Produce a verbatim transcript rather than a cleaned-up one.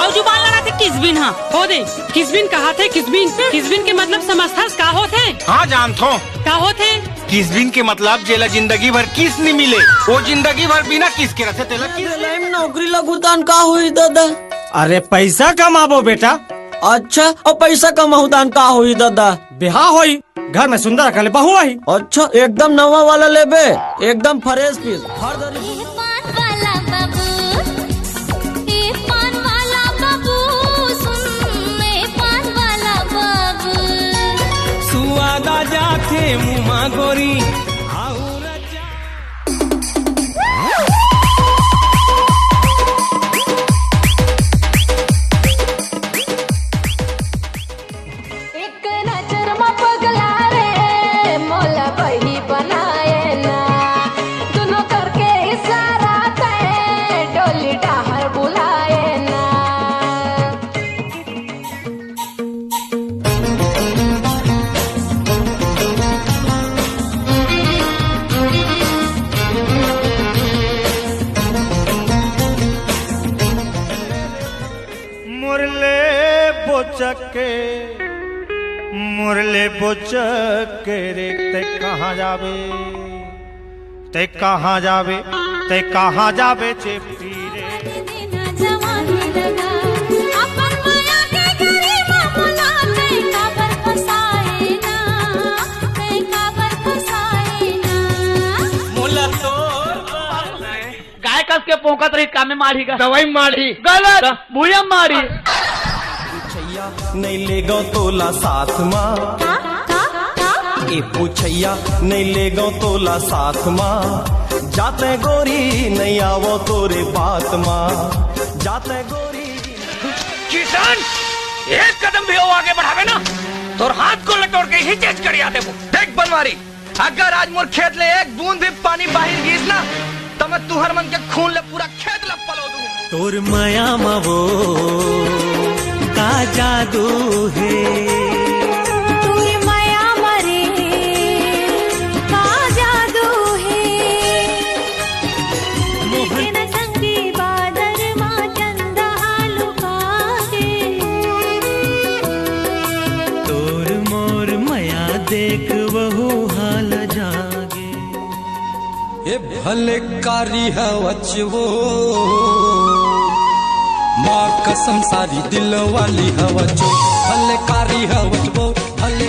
अउ जुबान लड़ाथे किसबिन हा। हो दे, किसबिन कहाथे किसबिन। किसबिन के मतलब समझथस का होथे? हाँ जानथो। का होथे? किसबिन के मतलब जेला जिंदगी भर किस नी मिले, वो जिंदगी भर बिना किस के रथे तेला किस। रेलवे में नौकरी लगहूँ तान का होही दादा? अरे पैसा कमाबो बेटा। अच्छा, अउ पैसा कमाहूँ तान का होही दादा? बिहाव होही, घर में सुंदर अकन ले बहू आही। अच्छा, एकदम नवा वाला लेबे, एकदम फ्रेश पीस। हर दरी ए पान वाला बाबू, ए पान वाला बाबू, सुन ए पान वाला बाबू। सुवादा जाथे मुमा गोरी, आऊ रचा। एक नजर म पगला रे, मोला बही बनाए ना। दुनो करके इशारा तैं, डोली डहर बुलाए ना। मुरले बोचक के, मुरले बोचक के रे, तैं कहाँ जाबे, तैं कहाँ जाबे, तैं कहाँ जाबे चेपटी रे। मोला तो गाय कस के पोंकत रही, कामे मारही का? दवाई मारही। गलत। त? भूया मारही। पूछैया नहीं लेगो तोला साथ मा। का? का? का? ए पूछैया नहीं लेगो तोला साथ मा। जाते गोरी नहीं आवो तोरे बात मा। जाते गोरी। किशन, एक कदम भी वो आगे बढ़ावे ना, तोर हाथ को लटोर के ही चेंज कर देबो। देख बनवारी, अगर आज मोर खेत ले एक बूंद भी पानी बाहिर गिस ना, त मैं तुहर मन के खून ले पूरा खेत ला पलो दूं। तोर मया म वो का जादू हे। तोर मया म रे का जादू हे। मोहन। संगी बादर मा चंदा लुका के। तोर मोर मया देख वहू हाल जागे। ए भले कारी हवच वो, माँ कसम सारी दिल वाली हवच वो। भले कारी हवच वो, भले